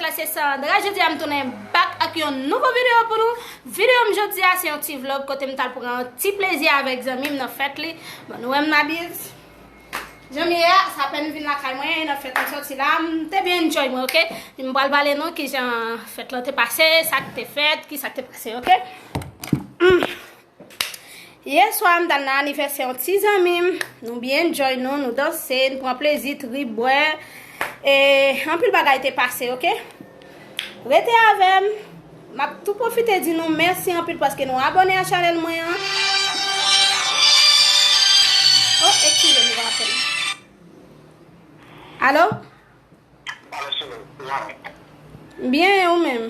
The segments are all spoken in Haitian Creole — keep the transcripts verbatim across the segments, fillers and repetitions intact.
Se Sandra, jodi a m tounen back ak yon nouvo videyo pou nou. Videyo m jodi a se yon ti vlog kote m t al pran yon ti plezi avèk zanmi m nan fèt li. Bon, nou wè m abiye. Jan m ye a, sa apèn m vin lakay mwen, e nan fèt m sòti la, m te byen enjoy mwen, oke? M pral pale nou kijan fèt lan te pase, sa k te fèt, kisa k te pase, oke? Yè swa, m t al nan anivèsè yon ti zanmi m. Nou byen enjoy nou, nou danse, nou pran plezi, trip, bwè. E anpil bagay te pase, oke? Rete avè m. M ap tou pwofite di nou mèsi anpil paske nou abòne a chanèl mwen an. Oh, eskize m, gen apèl. Alo? Alo, Sylvie, kouman w ye? Byen, ou menm?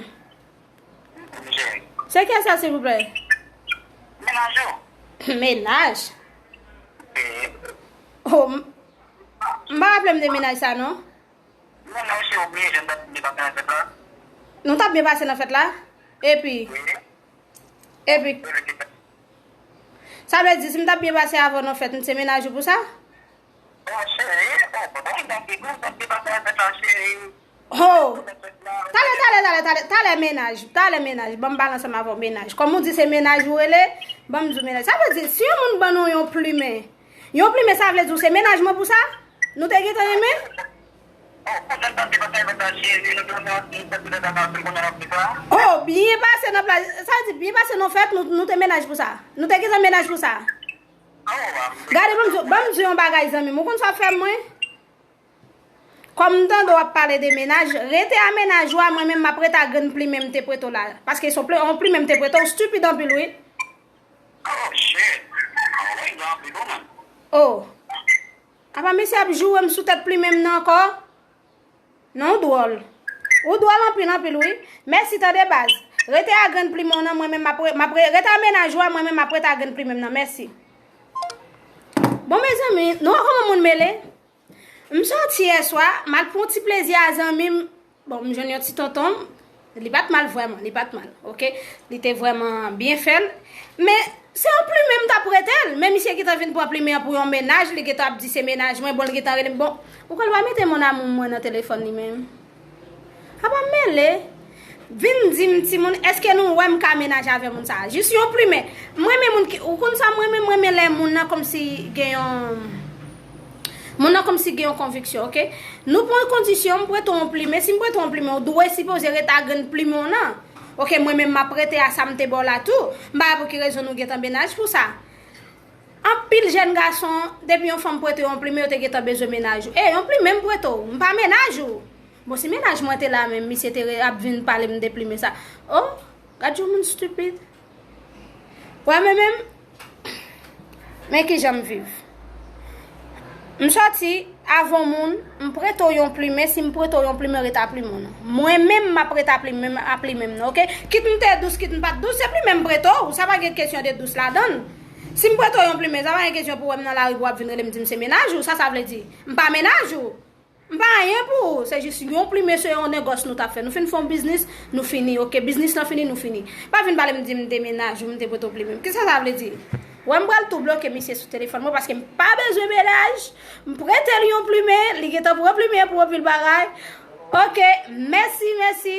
Byen. Se kiyès sa, silvouplè? Mennaj ou. Mennaj? Wi. Oh, m, m pa raple m de mennaj sa, non. Non, non, se oblije, m t ap byen pase nan fèt la. Nou t ap byen pase nan fèt la? Epi? Wi. Epi? Wi, wi. Sa vle di, si m t ap byen pase avè w nan fèt, m se mennaj ou pou sa? Oh, cheri, oh, papa, m t ap byen, m t ap byen pase nan fèt la, cheri. Oh! Talè, talè, talè, talè, talè mennaj, talè mennaj, ban m pale ansanm avè w mennaj. Kòm ou di se mennaj ou rele, ban m di w mennaj. Sa vle di, si yon moun ban nou yon plimen, yon plimen, sa vle di w se mennaj mwen pou sa? Nou te gentan renmen? Oh, byen pase nan plaj. Sa vle di, byen pase nan fèt, nou, nou te mennaj pou sa. Nou te gentan mennaj pou sa. Gade, ban m di, ban m di yon bagay, zanmi m. Ou konn sa w ap fè mwen? Kòm m tande w ap pale de mennaj, rete a mennaj ou a, mwen menm m ap rete a grenn plimen m te prete w la. Paske se yon pli-, yon plimen m te prete w, stupid anpil, wi. Oh, shit. Oh, wi, gen anpil ou menm. Oh. Apa mesye ap joure m sou tèt plimen m nan ankò? Non, ou dwòl. Ou dwòl anpil, anpil, wi. Mèsi, tande baz. Rete a grenn plimen w nan, mwen menm m ap re-, m ap re-, rete a mennaj ou a, mwen menm m ap rete a grenn plimen m nan. Mèsi. Bon, mezanmi, nou wè kòman moun mele? M sòti yè swa, m al pran yon ti plezi a zanmi m. Bon, m jwenn yon ti tonton m. Li pa t mal vrèman, li pa t mal, oke? Li te vrèman byen fè l. Men, se yon plimen m t ap prete l. Men misye gentan vin pran plimen an pou yon mennaj, li gentan ap di se mennaj mwen, bon, li gentan rele m, bon, ou kwè l pa mete mon amour mwen nan telefòn li menm? Apa m mele? Vin di m, timoun, èske nou wè m ka mennaj avè moun sa a? Jis yon plimen. M renmen moun ki, ou konn sa m renmen, m renmen lè moun nan kòmsi gen yon, moun nan kòmsi gen yon konviksyon, oke? Nou pran kondisyon, m prete w yon plimen. Si m prete w yon plimen, ou dwe sipoze rete a grenn plimen w nan. Oke, mwen menm m ap rete a sa m te ba w la tou. M pa wè pou ki rezon nou gentan mennaj pou sa. Anpil jèn gason, depi yon fanm prete yo yon plimen, yo te gentan bezwen mennaj ou. E, yon plimen m prete w, m pa mennaj ou. Bon, si mennaj mwen te la menm, misye te re-, ap vin pale m de plimen sa. Oh, gad yon moun stupid. Wè, men menm, men kijan m viv. M sòti avè yon moun, m prete w yon plimen, si m prete w yon plimen, rete a plimen w nan. Mwen menm, m ap rete a plimen, a plimen m nan, oke? Kit m te dous, kit m pa t dous, se plimen m prete w, sa pa gen kesyon de dous ladan l. Si m prete w yon plimen, sa pa gen kesyon pou w wè m nan lari pou w ap vin rele m di m se mennaj ou, sa sa vle di? M pa mennaj ou. M pa anyen pou ou, se jis yon plimen, se yon negòs nou t ap fè. Nou fin fè yon biznis, nou fini, oke? Biznis lan fini, nou fini. Pa vin pale m di m te mennaj ou, m te prete w plimen. Kisa sa vle di? Wè, m pral tou bloke misye sou telefòn mwen paske m pa bezwen mennaj. M prete l yon plimen, li gentan pran plimen pou anpil bagay. Oke, mèsi, mèsi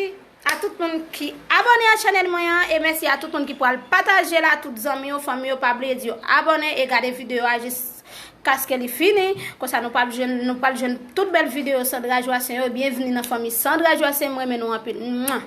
a tout moun ki abòne a chanèl mwen an, e mèsi a tout moun ki pral pataje l a tout zanmi yo, fanmi yo, pa bliye di yo abòne e gade videyo a jiskaske li fini. Konsa nou pral jwenn, nou pral jwenn tout bèl videyo Sandra Joassaint yo. Byenvini nan fanmi Sandra Joassaint, m renmen nou anpil. Mwa.